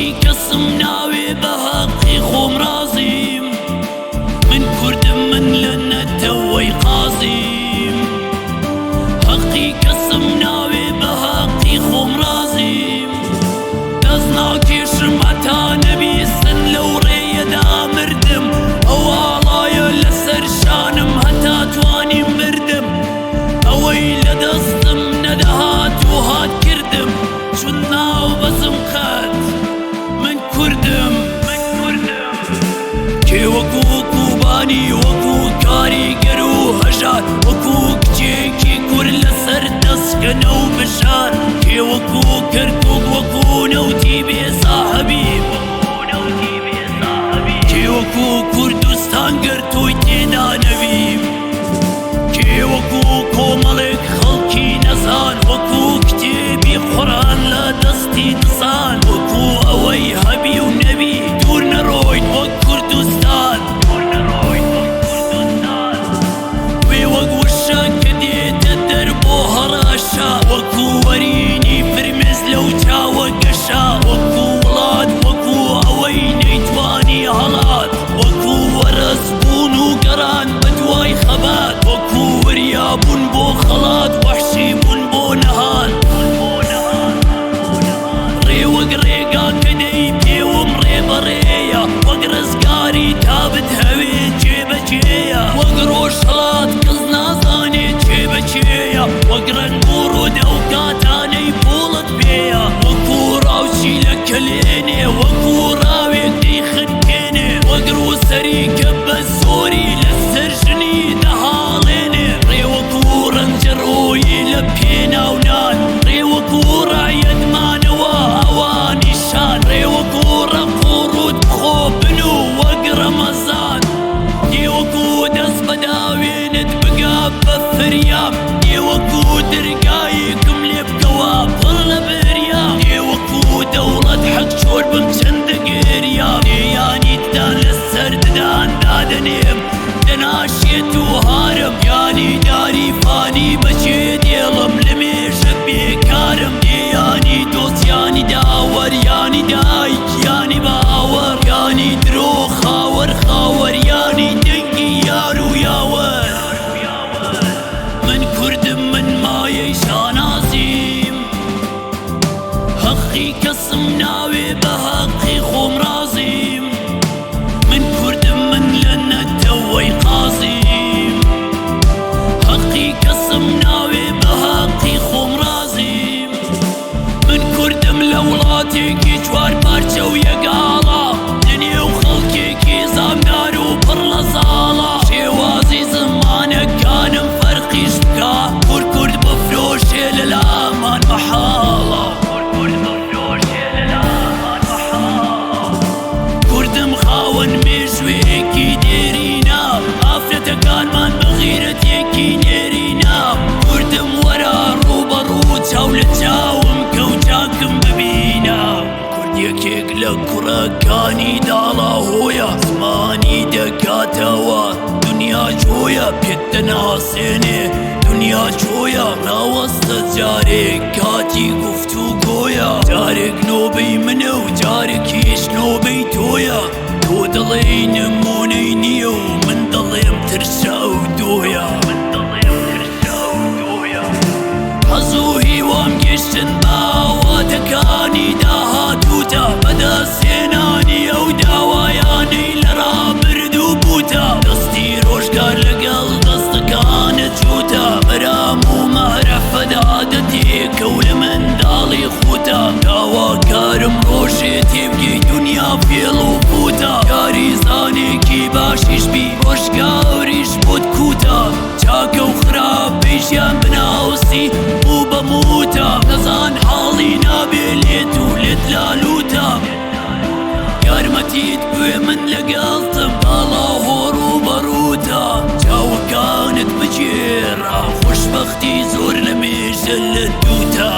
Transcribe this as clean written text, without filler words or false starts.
هەقی کەسم ناوێ بە هەقی خۆم ڕازیم. من کوردم، من لە نەتەوەی قازیم. هەقی کەسم ناوێ بە هەقی خۆم ڕازیم. دەست ناکێشم هەتا نەبیستن لەو ڕێیەدا مردم. ئەو ئاڵایە لەسەر شانم هەتا توانیم بردم. ئەوەی لە دەستم نەدەهات و هات کردم، چون ناو بەزم قەت من کوردم. من کوردم. کێ وەکو کوبانی، وەکو کاریگەر و هەژار، وەکو کچێکی کورد لەسەر دەستکەنە و بژار، کێ وەکو کەرکوک، وەکو نەوتی بێ ساحەبی، کێ وەکو کوردستان گەر تۆی تێدا نەبیم، کێ وەکو کۆمەڵێک خەڵکی نەزان، وەکو کتێبی قورئان لە دەستی دزان، وەکو ئەوەی هەبی و نەبی دوور نەڕۆین وەک کوردستان. وێ وەک وشە کە دێتە دەر بۆ هەڕەشە، وەکو وەرینی فرمێس لەو چاوە گەشە، وەکو وڵات، وەکو ئەوەی نەیتوانی هەڵات، وەکو وەرەس بوون و گەڕان بە دوای خەبات، وەکو وریا بوون بۆ خەڵات، وەحشی بوون بۆ نەهات. ڕێ وەک ڕێگا کە دەیپێوم ڕێ بە ڕێیە، وەک ڕزگاری تا بتهەوێ جێبەجێیە، وەک ڕۆژهەڵات کەس نازانێ چێ بەچێیە، وەک ڕەنگ و ڕوود ئەو کاتانەی پووڵت پێیە، وەکو ڕاوچی لە کەلێنێ، وەکو ڕاوێک دەیخنکێنێ، وەک ڕووسەری کە بە زۆری لەسەر ژنی دەهاڵێنێ. ڕێ وەکو ڕەنجەڕۆیی لە پێناو نان، ڕێ وەکو ڕەعیەتمانەوە ئەوانیشان، ڕێ وەکو ڕەق و ڕووت بخۆ بنوو وەک ڕەمەزان. دێ وەکو دەست بە داوێنت بگا بە فریام، دێ وەکو دەرگایەکم لێ بکەوە پڕ لە بریام، دێ وەکو دەوڵەت حەک چۆر بم چەندە گریام، دێ یانی ددان لەسەر ددان دادەنێم دەناشێت و هارم، یانی داری فانی بەجێ دێڵم لە مێژە بێکارم، دێ یانی دۆست یانی داوەر یانی دایک یانی باوەڕ، یانی درۆ خاوەر خاوەر یانی دەنگی یار و یاوەر. من کوردم، من مایەی شانازیم. هەقی کەسم ناوێ بە هەقی خۆم ڕازیم. من کوردم، من لە نەتەوەی قازیم. هەقی کەسم ناوێ بە هەقی خۆم ڕازیم. من کوردم لە وڵاتێکی چوار پارچە و یەک ئاڵا، لە نێو خەڵکێکی زامدار و پڕ لە زاڵا. شێوازی زمانەکانم فەرقیش بکا، کورد کورد بفرۆشێ لە لامان مەحاڵە. کوردم خاوەن مێژوێکی دێرینە، ئافرەتەکانمان بە غیرەتێکی نێرینە. کوردم وەرە ڕووبەڕوو چاو لە چاوم کەو چاکم ببینە. کورد یەکێک لە کوڕەکانی داڵاهۆیە، زمانی دەکاتەوە دنیا جۆیە، پێت دەناسێنێ دنیا چۆیە. ڕاوەستە جارێک کاتی گفتوگۆیە، جارێک نۆبەی منە و جارێکیش نۆبەی تۆیە. تۆ دەڵێی نمونەی نییە و من دەڵێم ترشە ئەو دۆیە. حەز و هیوام گەشتن بە ئاواتەکانی داهاتووتە، بەدەستهێنانی ئەو داوایانەی لە ڕابردوو بووتە. دەستی ڕۆژگار لەگەڵ دەستەکانت جووتە، مەرام و مەعرەفەت عادەتێکە و لە منداڵی خوتە. داواکارم ڕۆژێ تێبگەی دنیا فێڵ و پووتە، یاریزانێکی باشیش بی ڕۆژگاریش بۆت کوتە. چاکە و خراپەی ژیان بناوسی بوو بە موتە، نەزان حاڵی نابێ لێت و لێت لالوتە. یارمەتیت بوێ من لەگەڵتم باڵا هۆڕ و بەڕووتە، چاوەکانت بگێڕە خۆشبەختی زۆر لە مێژە لە دووتە.